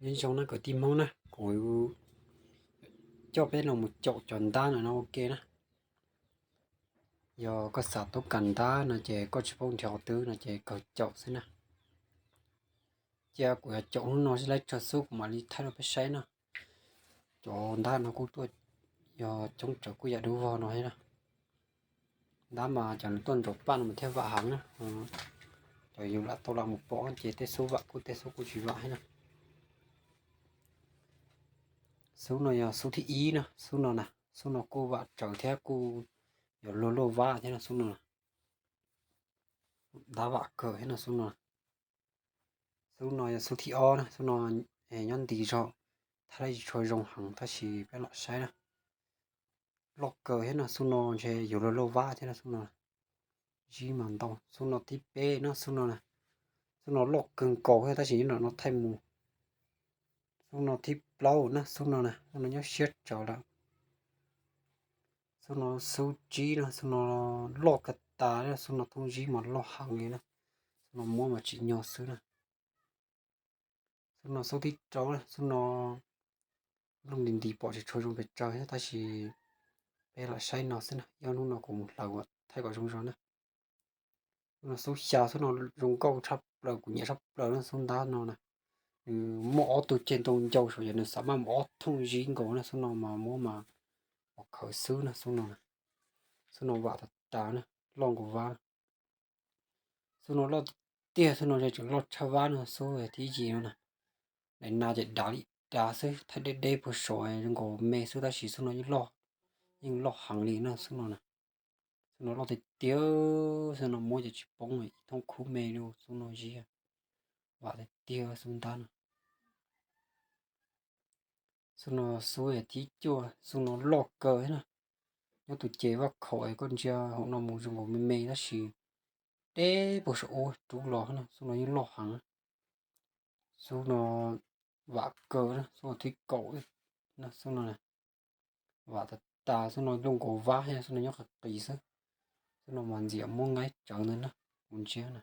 Nyob zoo na kwv tij Hmoob na, kuv coj peb los mus caum cov ntab no no ua ke na. Yog koj xav tub kas ntab no ces koj tsis paub nrhiav qhov twg no ces kawg caum xwb na. Cia kuv yuav caum hnub no seb lawv tsawg xub kuv mam li thaij rau peb saib na. Cov ntab no kuj tuaj yog coob tsawv kuj yam dub vog no thiab na. Ntab mas cov nws tuaj ntsaum paj no mas thiaj vam heev na. Cov yus lam tau lam mus pom ces tej xub vam kuj tej xub kuj tsis vam thiab na. Xub no yog xub thib ib na, xub no na, xub no kuj vam tsawv thiab kuj yog luag luaj vab thiab na xub no na. Ntab vam kawg thiab no xub no. Xub no yog xub thib ob na, xub no nyob nti zog, thaij tsis tshua zoo heev tab sis peb lam saib na. Loj kawg thiab no xub no ntshe yus luag luaj vab thiab no xub no. Zib mas ntau. Xub no thib peb no xub no na, xub no loj kawg nkaus thiab tab sis nyob nram no thaij mus. Xub no thib plaub na, xub no na, xub no nyob siab tsawv lawm. Xub no xub tsib no, xub no loj kawg tas, xub no thooj zib mas loj heev li na. Xub no muab mas tsim nyog xwb na. Xub no xub thib rau na, xub no loj nti nti pom tsis tshua zoo pes tsawg thiab tab sis peb lam saib no xwb na, ib ob hnub no kuv mus hlawv ua thaij kom zoo zog na. Xub no xub xya, xub no zoo nkauj tshaj plaws, kuv nyiam tshaj plaws na xub ntab no na. Nws muaj ob tug ceg ntoo ncau saum yog nws xav maj mus ob thooj zib nkaus na, xub no mas muab mas ua khawv xwb na xub no. Xub no vam tas tas na, loj nkaus vab. Xub no loj tiag, xub no tseem loj tshaj vab no xub thib yim no na. Daim nas ces dav li dav xwb, thaij deb deb puag saum zoo nkaus me xwb tab sis xub no yeej loj, yeej loj heev li na xub no na. Xub no loj tiag tiag, xub no muab ces tsis poob, ib thooj khub me li xub no zib. Vam tiag tiag xub ntab no. Xub no xub thib cuaj, xub no loj kawg thiab na. Nyob tus ces vaj khaum es koj ntsia hauv no mus zoo nkaus me me tab sis deb puag saum ub rub los na, xub no yeej loj heev. Xub no vam kawg na, xub no thib kaum na, xub no na. Vam tas tas, xub no loj nkaus vab thiab, xub no nyob qis qis xwb. Xub no mas ntxias muab nqaij tsawv ntawd na, kuv ntsia na.